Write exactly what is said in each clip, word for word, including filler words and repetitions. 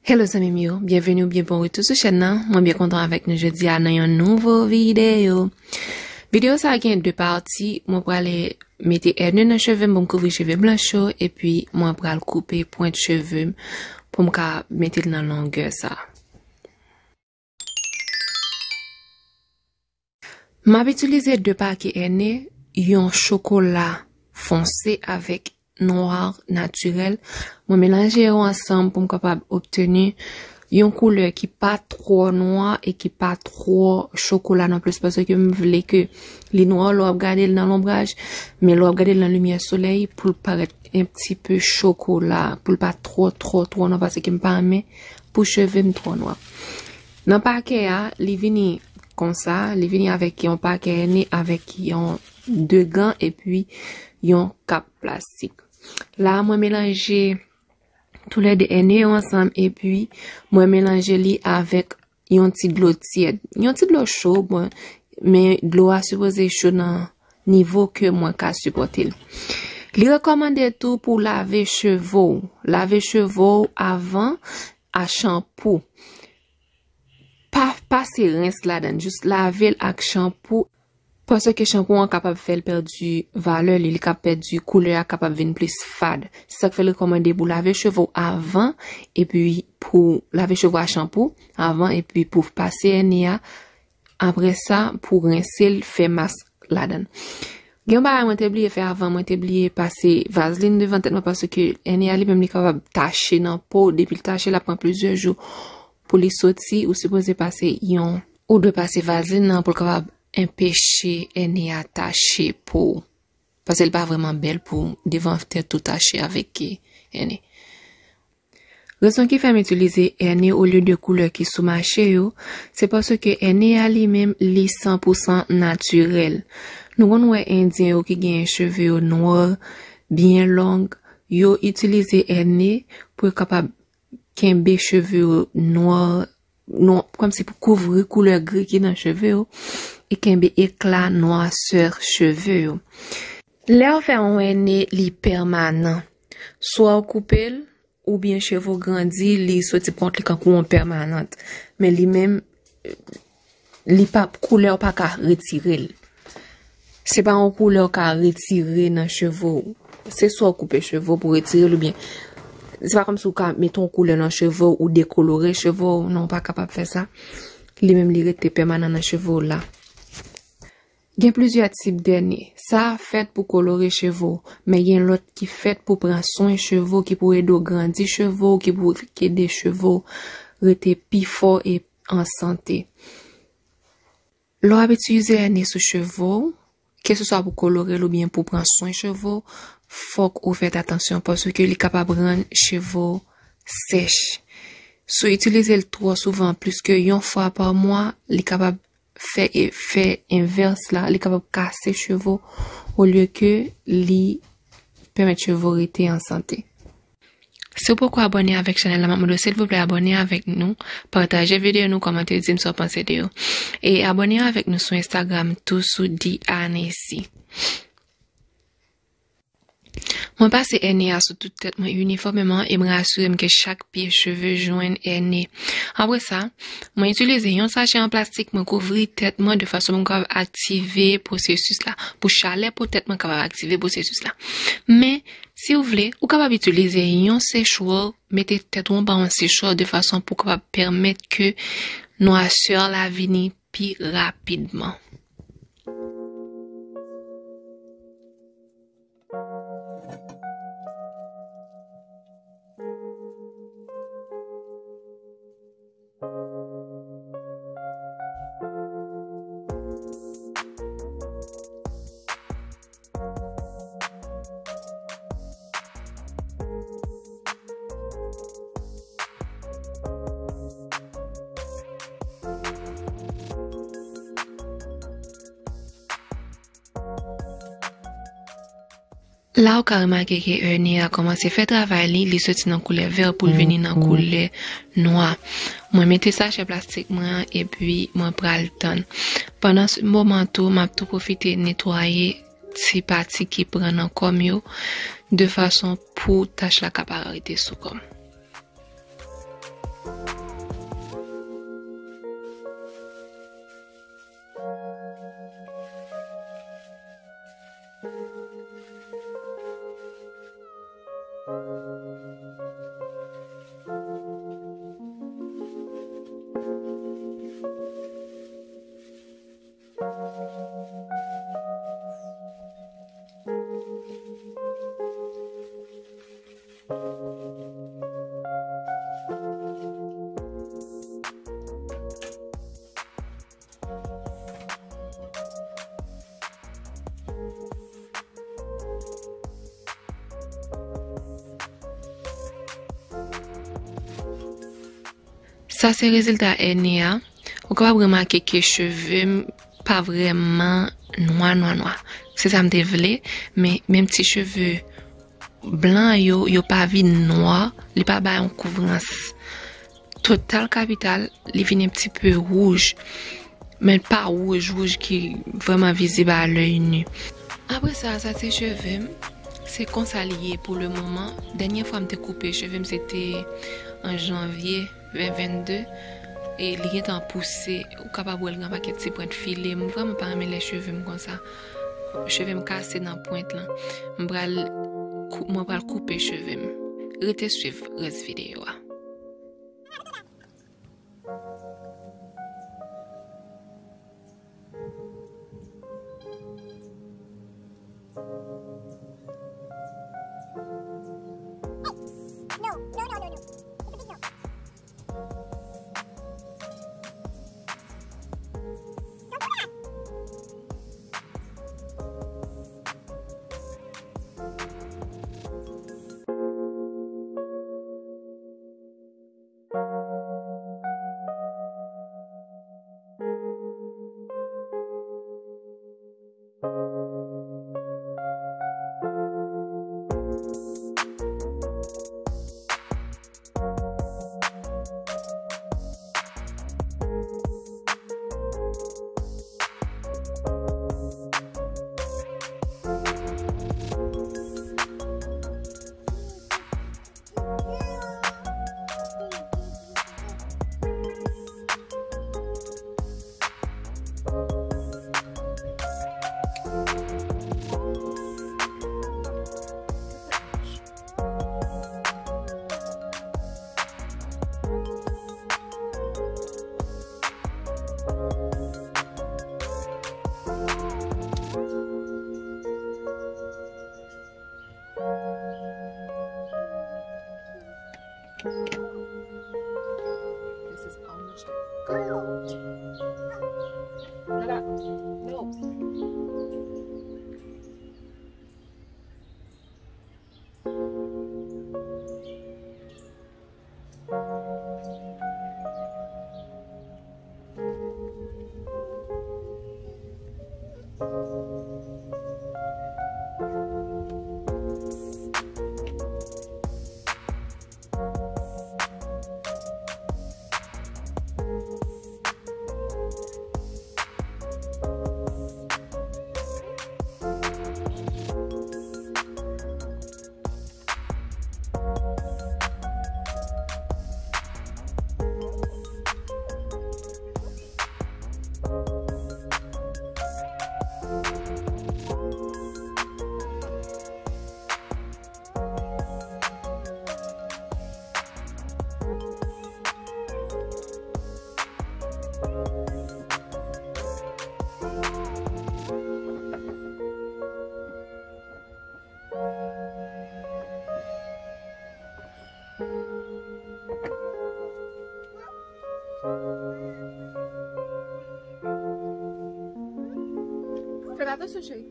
Hello zanmi m yo, byenveni oubyen bon retou sou chèn nan. Mwen byen kontan avèk nou jodi a nan yon nouvo videyo. Videyo sa a gen de pati, mwen prale mete ène nan cheve m pou m kouvri cheve blanch yo, epi mwen pral koupe pwent cheve m pou m ka mete l nan longè sa. M ap itilize de pake ène, yon chokola fonse avèk nwa natirèl. Mwen melanje yo ansanm pou m kapab obteni yon koulè ki pa twò nwa e ki pa twò chokola non plis, paske m vle ke li nwa lè w ap gade l nan lonbraj, men lè w ap gade l nan limyè solèy, pou l parèt un petit peu chocolat, pou l pa twò, twò, twò nwa, paske m pa renmen pou cheve m twò nwa. Nan pake a, li vini konsa, li vini avèk yon pake ène, avèk yon de gan, epi yon kap plastik. La, mwen melanje toulède ène yo ansanm, epi mwen melanje li avèk yon ti dlo tyèd. Yon ti dlo cho, bon, men dlo a sipoze cho nan nivo ke mwen ka sipòte l. Li rekòmande tou pou lave cheve w. Lave cheve w avan a chanpou. Pa pase rens ladan, jis lave l ak chanpou, paske chanpou an kapab fè l pèdi valè li, li ka pèdi koulè a, kapab vin plis fad. Se sa k fè l rekòmande pou lave cheve w avan, epi pou lave cheve w a chanpou avan, epi pou pase ène a, apre sa, pou rense l, fè mask ladan. Gen yon bagay mwen te bliye fè avan, mwen te bliye pase vazlin devan tèt mwen, paske ène a li menm li kapab tache nan po, depi l tache, l ap pran plizyè jou pou li soti, ou sipoze pase yon, ou dwe pase vazlin nan pou l kapab enpeche ène a tache po w. Paske l pa vrèman bèl pou devan tèt ou tache avèk ène. Rezon ki fè m itilize ène olye de koulè ki sou mache yo, se paske ène a li menm li san pou san natirèl. Nou konn wè endyen yo ki gen cheve yo nwa, byen long, yo itilize ène pou yo kapab kenbe cheve yo nwa, nwa, kòmsi pou kouvri koulè gri ki nan cheve yo, e kenbe ekla nwasè cheve yo. Lè w fè yon ène, li pèmanan. Swa w koupe l, oubyen cheve w grandi, li soti pran li kankou yon pèmanant. Men li menm, li pa, koulè w pa ka retire l. Se pa yon koulè w ka retire nan cheve w. Se swa w koupe cheve w pou retire l oubyen, se pa kòmsi w ka mete yon koulè nan cheve w ou dekolore cheve w. Non, w pa kapab fè sa. Li menm li rete pèmanan nan cheve w la. Gen plizyè tip dène. Sa a fèt pou kolore cheve w, men gen lòt ki fèt pou pran swen cheve w, ki pou ede w grandi cheve w, ki pou ede cheve w rete pi fò e an sante. Lè w ap itilize ène sou cheve w, keseswa pou kolore l oubyen pou pran swen cheve w, fòk ou fè atansyon paske li kapab rann cheve w sèch. Si w itilize l twò souvan, plis ke yon fwa pa mwa, li kapab fè efè envès la, li kapab kase cheve w olye ke li pèmèt cheve w rete an sante. Si w poko abòne avèk chanèl la, m ap mande w silvouplè abòne avèk nou, pataje videyo nou, kòmante, di m sa w panse de yo. E abòne avèk nou sou Instagram tou sou Dianesi. Mwen pase ène a sou tout tèt mwen inifòmeman e mwen asire m ke chak pye cheve jwenn ène. Apre sa, mwen itilize yon sachè an plastik, mwen kouvri tèt mwen de fason pou m kapab aktive pwosesis la, pou chalè po tèt mwen kapab aktive pwosesis la. Men, si w vle, ou kapab itilize yon sechwò, mete tèt ou anba yon sechwò de fason pou kapab pèmèt ke nwasè la vini pi rapidman. La ou ka remake ke ène a kòmanse fè travay li, li soti nan koulè vè pou l vini nan koulè nwa. Mwen mete sachè plastik mwen an epi mwen pral tann. Pandan se moman tou, m ap tou pwofite netwaye ti pati ki pran nan kò m yo, de fason pou tach la ka pa rete sou kò m. Sa se rezilta ène a. Ou kapab remake ke cheve m pa vrèman nwa, nwa, nwa. Se sa m te vle, men menm ti cheve blan yo, yo pa vin nwa, li pa bay yon kouvrans total kapital, li vin yon ti pe wouj. Men pa wouj, wouj ki vrèman vizib a lèy ni. Apre sa, sa se cheve m. Se konsa li ye pou le moman. Dènye fwa m te koupe cheve m, se te an janvye ven vennde. E li gentan pouse. Ou kapab wè l gen pakèt ti pwent file. M vrèman pa renmen lè cheve m konsa. Cheve m kase nan pwent lan. M pral kou-, mwen pral koupe cheve m. Rete swiv rès videyo a. This is almost gold. Nada. No. Fè atansyon, cheri.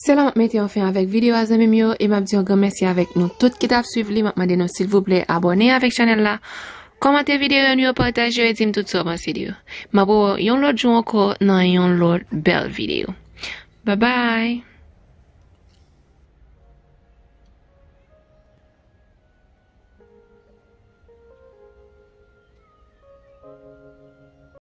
Se la m ap mete yon fen avèk videyo a, zanmi m yo, e m ap di yon gran mèsi avèk nou tout ki t ap swiv li. M ap mande nou silvouplè abòne avèk chanèl la, kòmante videyo nou yo, pataje yo, e di m tout sa w panse de yo. M ap wè w yon lòt jou ankò nan yon lòt bèl videyo. Babay!